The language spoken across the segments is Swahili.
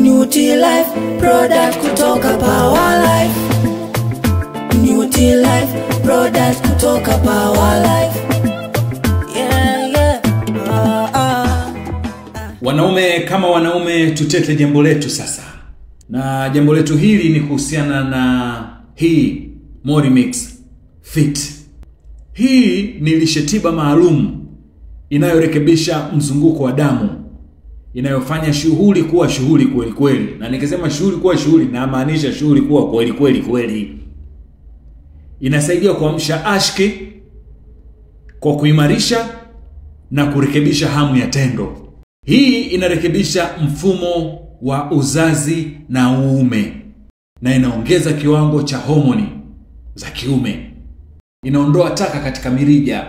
Nutilife product kutoka Power Life. Nutilife product kutoka Power Life. Yeah, yeah. Wanaume kama wanaume, tutete jambo letu sasa. Na jambo letu hili ni kuhusiana na hii Morimix Fit. Hii ni lishe tiba maalum inayorekebisha mzunguko wa damu, inayofanya shughuli kuwa shughuli kweli kweli. Na nikisema shughuli kuwa shughuli, namaanisha shughuli kuwa kweli kweli kweli. Inasaidia kuamsha ashki kwa kuimarisha na kurekebisha hamu ya tendo. Hii inarekebisha mfumo wa uzazi na uume, na inaongeza kiwango cha homoni za kiume. Inaondoa taka katika mirija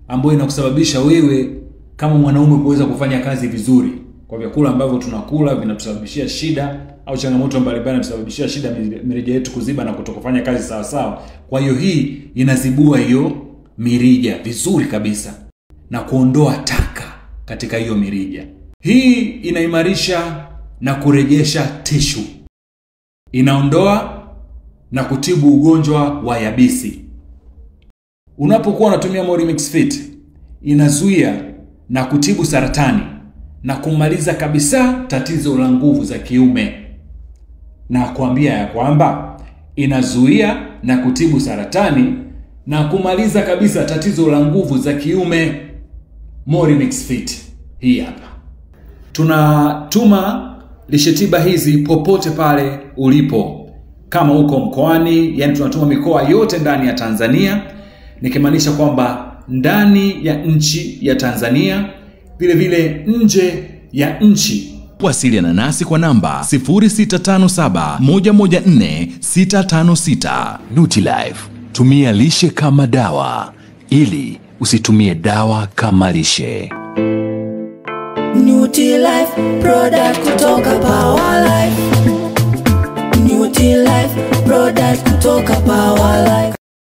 ambayo inakusababisha wewe kama mwanaume kuweza kufanya kazi vizuri. Kwa vyakula ambavyo tunakula vinatusababishia shida au changamoto mbalimbali inatusababishia shida mirija yetu kuziba na kutokufanya kazi sawa sawa. Kwa hiyo hii inazibua hiyo mirija vizuri kabisa na kuondoa taka katika hiyo mirija. Hii inaimarisha na kurejesha tishu. Inaondoa na kutibu ugonjwa wa yabisi. Unapokuwa unatumia Morimix Fit, inazuia na kutibu saratani na kumaliza kabisa tatizo la nguvu za kiume. Na kuambia ya kwamba inazuia na kutibu saratani na kumaliza kabisa tatizo la nguvu za kiume. Morimix Fit hii hapa. Tunatuma lishe tiba hizi popote pale ulipo. Kama uko mkoani, yani tunatuma mikoa yote ndani ya Tanzania, nikimaanisha kwamba ndani ya nchi ya Tanzania, vile vile nje ya nchi. Wasiliana nasi kwa namba 0657 114 656. Nutilife, tumia lishe kama dawa ili usitumie dawa kama lishe. Nutilife product kutoka Power.